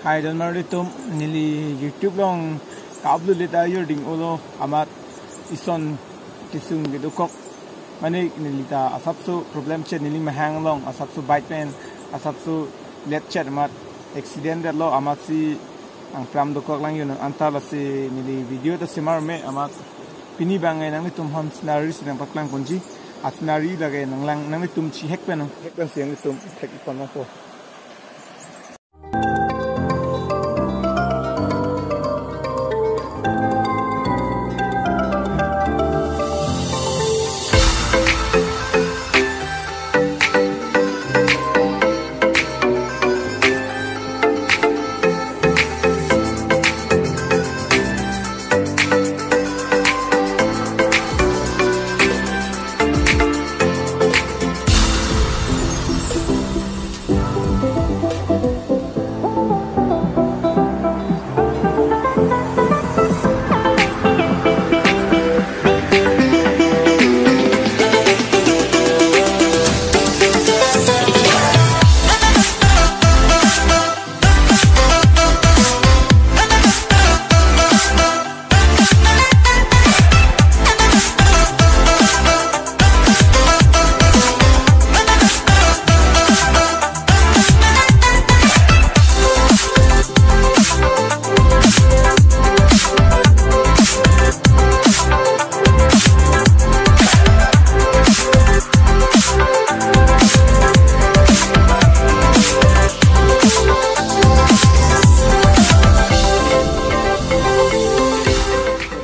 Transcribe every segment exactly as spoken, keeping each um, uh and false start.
Hi, don marli atum, neli YouTube along ka-upload le ta yur ding olo, amat ison kesung kedokok. Mane neli ta asapso problem chet, neli mahang along asapso bike pen asapso let chet amat accident detlo, amatsi angpram dokok lang yun anta, lasi neli video ta semar me amat pini abang nanglitum aphan scenery si nangpaklang ponji. A scenery lake nanglang, nanglitum chihek pen, hek pensi nanglitum thek-ik ponpo.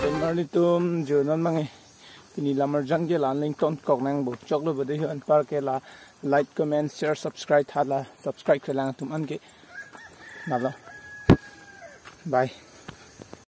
Don marli atum, jo non mange. Pini lamar jang ke la-an lington kok nang bo choklo bade hi anpar ke la like, comment, share, subscribe tha la subscribe kelang atum an ke. Nalo. Bye.